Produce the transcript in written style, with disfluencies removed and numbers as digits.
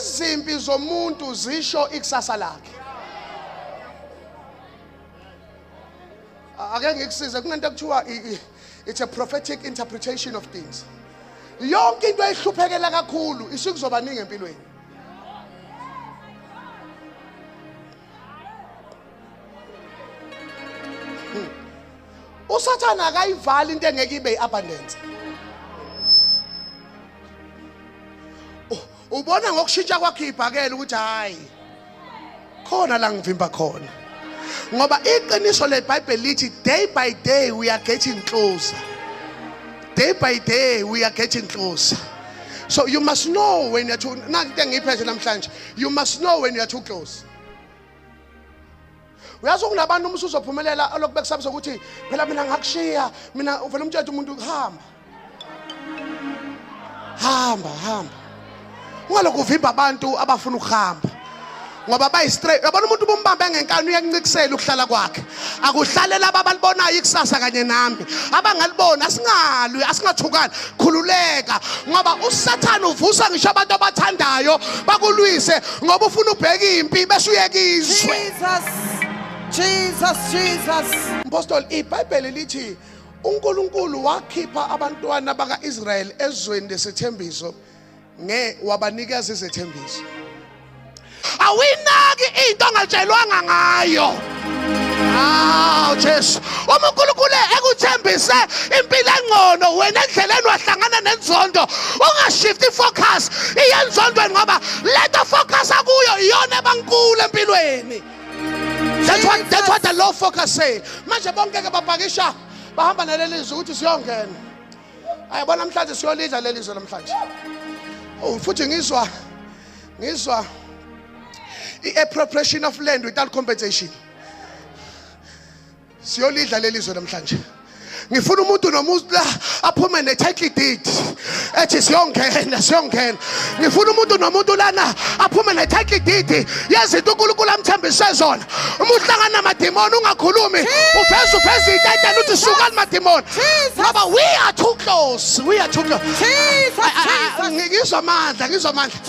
Izimpi zomuntu zisho ikusasa lakhe. Ake ngikusize, kunento ekuthiwa it's a prophetic interpretation of things. Yonke into ehluphekela kakhulu isikuzoba ningi empilweni. USathane akayivali into engeke ibe iabundance. Ubona ngokushintsha kwakhe ibhakela ukuthi hayi, khona la ngivimba khona, ngoba iqiniso leBhayibheli lithi day by day we are getting closer, day by day we are getting closer. So you must know when you're too, nanti into engiyiphethe namhlanje, you must know when you're too close. Uyazi, kunabantu uma usuzophumelela olokhu bekusabisa ukuthi phela mina ngakushiya. Mina uvela umtshela umuntu, hamba, hamba, hamba. Ungalokhu uvimba abantu abafuna ukuhamba ngoba bayi-straight. Yabona, umuntu bumbambe ngenkani, uyakuncikisela ukuhlala kwakhe. Akuhlale laba abalibonayo ikusasa kanye nami, abangaliboni asingalwi, asingathukani. Khululeka, ngoba uSathane uvusa ngisho abantu abathandayo bakulwise, ngoba ufuna ubheka impi bese uyekizwe. Jesus. Jesus, Jesus. Mpostoli, iBhayibheli lithi uNkulunkulu wakhipha abantwana bakaIsrael ezweni lesithembiso nge wabanikeza izethembiso. Awinaki into ongatshelwanga ngayo. Aw Jesu, uma uNkulunkulu ekuthembise impilo engcono, wena endleleni wahlangana nenzondo, ungashift ifocus iye enzondweni, ngoba lento focus akuyo iyona ebankulu empilweni. That's what the low focus say. Manje bonke ke bapakisha, bahamba naleli zwi ukuthi siyongena. Ayabona, namhlanje siyolidla leli zwe namhlanje. Oh, futhi ngizwa i-appropriation of land without compensation. Siyolidla leli zwe namhlanje. Ngifuna umuntu nomuntu la aphume ne-title deed ethi siyongena, siyongena. Ngifuna umuntu nomuntu lana aphume ne-title deed yezinto uNkulunkulu amthembise zona. Uma uhlangana namadimoni, ungakhulumi, uveze itetela uthi sukani madimoni, ngoba we are too close, we are too close. Jesus, Jesus. Ngizwa amandla, ngizwa amandla.